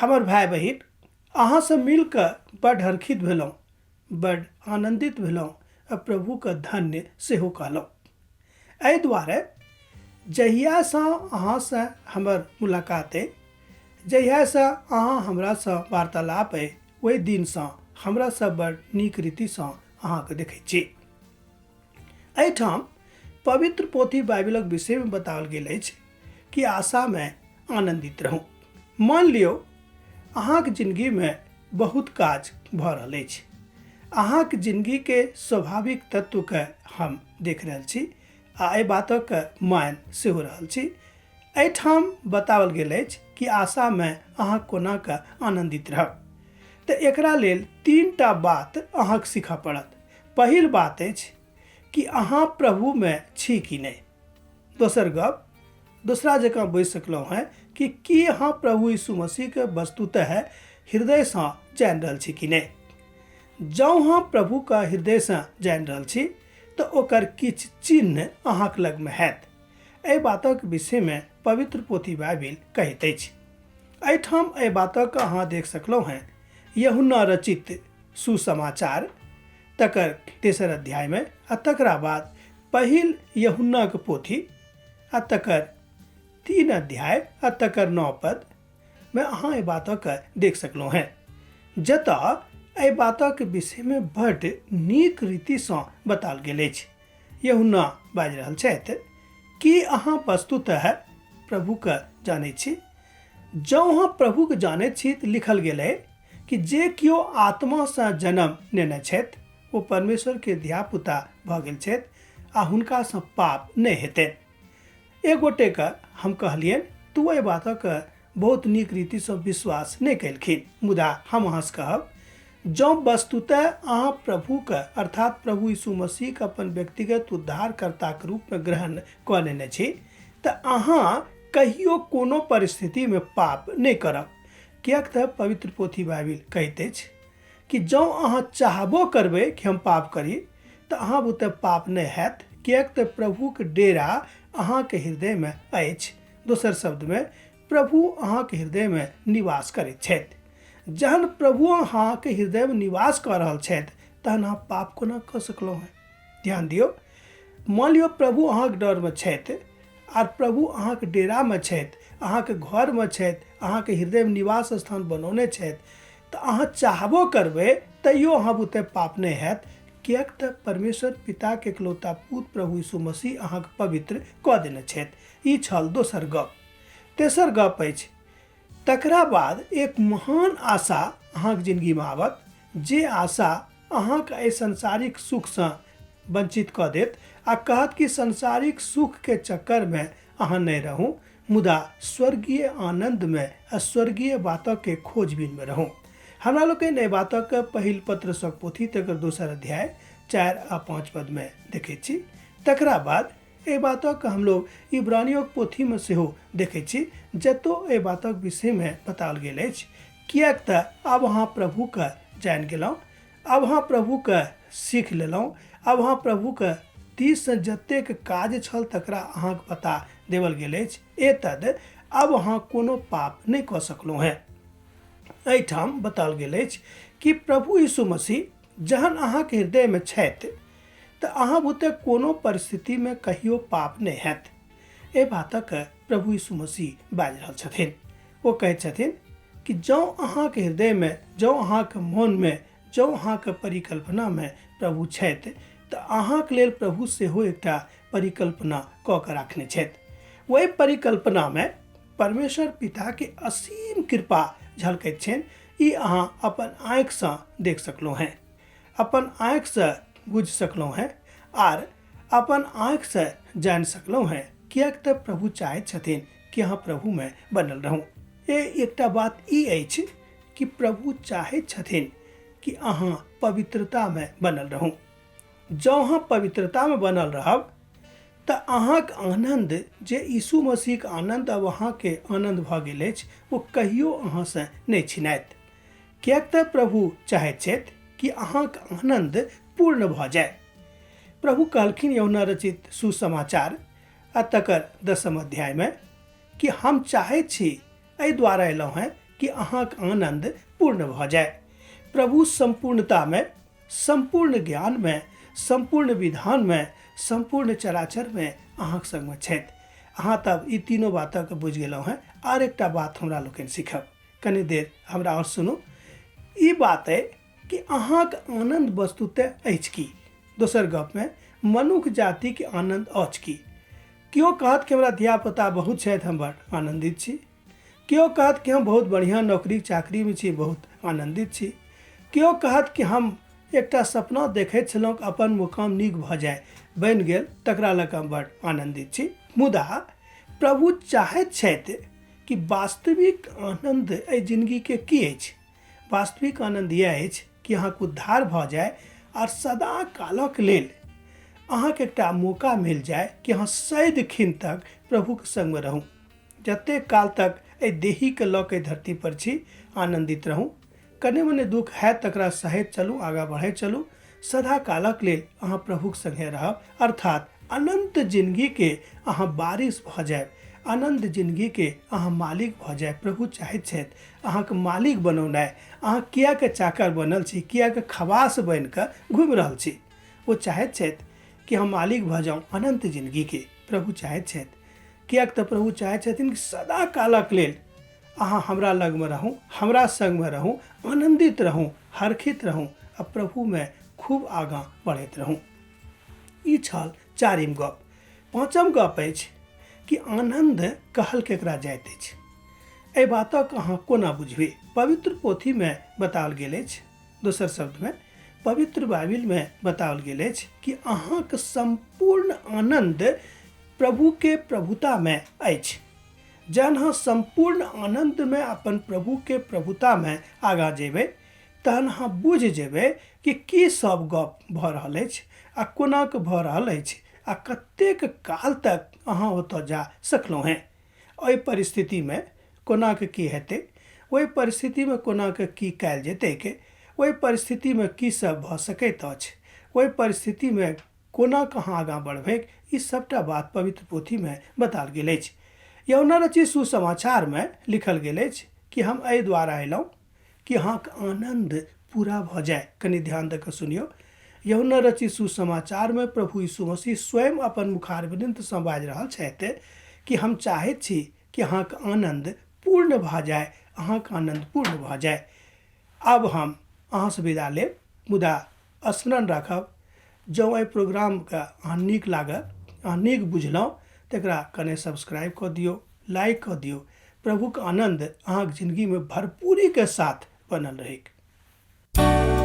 हमर भाय बहिन, अहाँसँ मिल कऽ बड्ड हर्षित भेलहुँ, बड्ड आनन्दित भेलहुँ आ प्रभुके धन्य सेहो कहलहुँ। एहि दुआरे जहियासँ अहाँसँ हमर मुलाकात अइ, जहियासँ अहाँ हमरासँ वार्तालाप अइ, ओहि दिनसँ हमरा सब बड़ नीक रीतिसँ अहाँके देखै छी। एहिठाम पवित्र पोथी बाइबिलक विषयमे बताओल गेल अछि कि आशामे आनन्दित रहू। मान लियौ अहाँके जिंदगीमे बहुत काज भऽ रहल अछि, अहाँके जिंदगीके स्वाभाविक तत्वके हम देख रहल छी आ एहि बातक मान सेहो रहल छी। एहिठाम बताओल गेल अछि कि आशामे अहाँ कोना कऽ आनन्दित रहब। तऽ एकरा लेल 3टा बात अहाँके सीखऽ पड़त। पहिल बात अछि कि अहाँ प्रभुमे छी कि नहि। दोसर गप दोसरा जकाँ बुझि सकलहुँ हेँ कि की अहाँ प्रभु यीशु मसीहके वस्तुतः हृदयसँ जानि रहल छी कि नहि। जँ अहाँ प्रभुके हृदयसँ जानि रहल छी तऽ ओकर किछु चिन्ह अहाँके लगमे हैत। एहि बातक विषयमे पवित्र पोथी बाइबिल कहैत अछि। एहिठाम एहि बातक अहाँ देख सकलहुँ हेँ यूहन्ना रचित सुसमाचार तकर 3 अध्यायमे आ तकरा बाद पहिल यूहन्नाक पोथी आ तकर 3 अध्याय आ तकर 9 पद में अहाँ एहि बातक देख सकलहुँ हेँ, जतऽ एहि बातक विषयमे बड्ड नीक रीतिसँ बताओल गेल अछि। यूहन्ना बाजि रहल छथि कि अहाँ वस्तुतः प्रभुके जानैत छी। जँ अहाँ प्रभुके जानैत छी तऽ लिखल गेल अइ कि जे केओ आत्मासँ जन्म नेने छथि ओ परमेश्वरके धियापुता भऽ गेल छथि आ हुनकासँ पाप नहि हेतनि। एक गोटेके हम कहलियनि तऽ ओ एहि बातक बहुत नीक रीतिसँ विश्वास नहि केलखिन, मुदा हम अहाँसँ कहब जँ वस्तुतः अहाँ प्रभुके अर्थात प्रभु यीशु मसीहके अपन व्यक्तिगत उद्धारकर्ताके रूपमे ग्रहण कऽ लेने छी तऽ अहाँ कहियो कोनो परिस्थितिमे पाप नहि करब। किएक तऽ पवित्र पोथी बाइबिल कहैत अछि कि जँ अहाँ चाहबो करबै कि हम पाप करी तऽ अहाँ बुते पाप नहि हैत, किएक तऽ प्रभुके डेरा अहाँके हृदयमे अछि। दोसर शब्दमे प्रभु अहाँके हृदयमे निवास करैत छथि। जहन प्रभु अहाँके हृदयमे निवास कऽ रहल छथि तहन अहाँ पाप कोना कऽ सकलहुँ हेँ। ध्यान दियौ, मान लियौ प्रभु अहाँके डरमे छथि आर प्रभु अहाँके डेरामे छथि, अहाँके घरमे छथि, अहाँके हृदयमे निवास स्थान बनौने छथि तऽ अहाँ चाहबो करबै तैयो अहाँ बुते पाप नहि हैत, किएक तऽ परमेश्वर पिताके एकलौता पुत्र प्रभु यीशु मसीह अहाँके पवित्र कऽ देने छथि। ई छल दोसर गप। तेसर गप अछि तकरा बाद एक महान आशा अहाँके जिंदगीमे आबत, जे आशा अहाँके एहि सांसारिक सुखसँ वंचित कऽ देत आ कहत कि सांसारिक सुखके चक्करमे अहाँ नहि रहू, मुदा स्वर्गीय आनन्दमे आ स्वर्गीय बातके खोजबीनमे रहू। हमरा लोकनि एहि बातक पहिल पत्रसक पोथी तकर 2 अध्याय 4 आ 5 पदमे देखैत छी। तकरा बाद एहि बातक हमलोग इब्रानियोक पोथीमे सेहो देखैत छी, जतौ एहि बातक विषयमे बताओल गेल अछि। किएक तऽ आब अहाँ प्रभुके जानि गेलहुँ, आब अहाँ प्रभुके सीख लेलहुँ, आब अहाँ प्रभुके दिससँ जतेक काज छल तकरा अहाँके पता देवल गेल अछि। एतद आब अहाँ कोनो पाप नहि कऽ सकलहुँ हेँ। एहिठाम बताओल गेल अछि कि प्रभु यीशु मसीह जहन अहाँके हृदयमे छथि तऽ अहाँ बुते कोनो परिस्थितिमे कहियो पाप नहि हैत। एहि बातक प्रभु यीशु मसीह बाजि रहल छथिन। ओ कहैत छथिन कि जँ अहाँके हृदयमे, जँ अहाँके मोनमे, जँ अहाँके परिकल्पनामे प्रभु छथि तऽ अहाँके लेल प्रभु सेहो एकटा परिकल्पना कऽ के राखने छथि। ओहि परिकल्पनामे परमेश्वर पिताके असीम कृपा झलकैत छनि। ई अहाँ अपन आँखिसँ देख सकलहुँ हेँ, अपन आँखिसँ बुझि सकलहुँ हेँ आर अपन आँखिसँ जानि सकलहुँ हेँ, किएक तऽ प्रभु चाहैत छथिन कि अहाँ प्रभुमे बनल रहू। एकटा बात ई अछि कि प्रभु चाहैत छथिन कि अहाँ पवित्रतामे बनल रहू। जँ अहाँ पवित्रतामे बनल रहब तऽ अहाँके आनन्द, जे यीशु मसीहके आनन्द अब अहाँके आनन्द भऽ गेल अछि, ओ कहियो अहाँसँ नहि छिनायत। किएक तऽ प्रभु चाहैत छथि कि अहाँके आनन्द पूर्ण भऽ जाय। प्रभु कहलखिन यूहन्ना रचित सुसमाचार आ तकर 10 अध्यायमे कि हम चाहैत छी, एहि द्वारा अयलहुँ हेँ कि अहाँक आनन्द पूर्ण भऽ जाय। प्रभु सम्पूर्णतामे, सम्पूर्ण ज्ञानमे, सम्पूर्ण विधानमे, सम्पूर्ण चराचरमे अहाँक संगमे छथि। अहाँ तब ई तीनो बातक बुझि गेलहुँ हेँ। आर एकटा बात हमरा लोकनि सीखब, कनि देर हमरा आओर सुनू। ई बात अइ कि अहाँक आनन्द वस्तुतः अछि की? दोसर गपमे मनुख जातिके आनन्द अछि की? केओ कहत कि हमरा धियापुता बहुत छथि, हम बड़ आनन्दित छी। केओ कहत कि हम बहुत बढ़िआँ नौकरी चाकरीमे छी, बहुत आनन्दित छी। केओ कहत कि हम एकटा सपना देखैत छलहुँ कि अपन मुकाम नीक भऽ जाय, बनि गेल, तकरा लऽ कऽ हम बड़ आनन्दित छी। मुदा प्रभु चाहैत छथि कि वास्तविक आनन्द एहि जिनगीके की अछि? वास्तविक आनन्द इएह अछि कि अहाँके उद्धार भऽ जाय आर सदा कालक लेल अहाँके एकटा मौका मिल जाय कि अहाँ सदिखिन तक प्रभुके संगमे रहू। जतेक काल तक एहि देहीके लऽ के धरती पर छी, आनन्दित रहू। कने मने दुख हैत तकरा सहैत चलू, आगाँ बढ़ैत चलू। सदा कालक लेल अहाँ प्रभुक संगे रहब, अर्थात अनन्त जिनगीके अहाँ बारिश भऽ जायब, अनन्त जिनगीके अहाँ मालिक भऽ जायब। प्रभु चाहैत छथि अहाँके मालिक बनौनाइ। अहाँ किएक चाकर बनल छी, किएक खवास बनि कऽ घुमि रहल छी? ओ चाहैत छथि कि हम मालिक भऽ जाउ अनन्त जिनगीके। प्रभु चाहैत छथि, किएक तऽ प्रभु चाहैत छथिन कि सदा कालक लेल अहाँ हमरा लगमे रहू, हमरा संगमे रहू, आनन्दित रहू, हर्षित रहू आ प्रभुमे खूब आगाँ बढ़ैत रहू। ई छल चारिम गप। पाँचम गप अछि कि आनन्द कहल केकरा जाइत अछि? एहि बातक अहाँ कोना बुझबै? पवित्र पोथीमे बताओल गेल अछि, दोसर शब्दमे पवित्र बाइबिलमे बताओल गेल अछि कि अहाँक सम्पूर्ण आनन्द प्रभुके प्रभुतामे अछि। जहन अहाँ सम्पूर्ण आनन्दमे अपन प्रभुके प्रभुतामे आगाँ जेबै, तहन अहाँ बुझि जेबै कि की सब गप भऽ रहल अछि आ कोना कऽ भऽ रहल अछि आ कतेक काल तक अहाँ ओतऽ जा सकलहुँ हेँ। एहि परिस्थितिमे कोना कऽ की हेतै, ओहि परिस्थितिमे कोना कऽ की कयल जेतैक, ओहि परिस्थितिमे की सब भऽ सकैत अछि, ओहि परिस्थितिमे कोना कहाँ आगाँ बढ़बैक, ई सबटा बात पवित्र पोथीमे बताओल गेल अछि। यौना रचित सुसमाचारमे लिखल गेल अछि कि हम एहि द्वारा अयलहुँ कि अहाँके आनन्द पूरा भऽ जाय। कनि ध्यान दऽ कऽ सुनियौ। यहुन्ना रचित सुसमाचारमे प्रभु यीशु मसीह स्वयं अपन मुखारविन्दसँ बाजि रहल छथि कि हम चाहैत छी कि अहाँके आनन्द पूर्ण भऽ जाय, अहाँके आनन्द पूर्ण भऽ जाय। आब हम अहाँसँ विदा लेब, मुदा स्मरण राखब, जँ एहि प्रोग्रामके अहाँ नीक लागल, अहाँ नीक बुझलहुँ, तऽ एकरा कने सब्सक्राइब कऽ दियौ, लाइक कऽ दियौ। प्रभुक आनन्द अहाँक जिनगीमे भरपूरीके साथ बनल रहैक।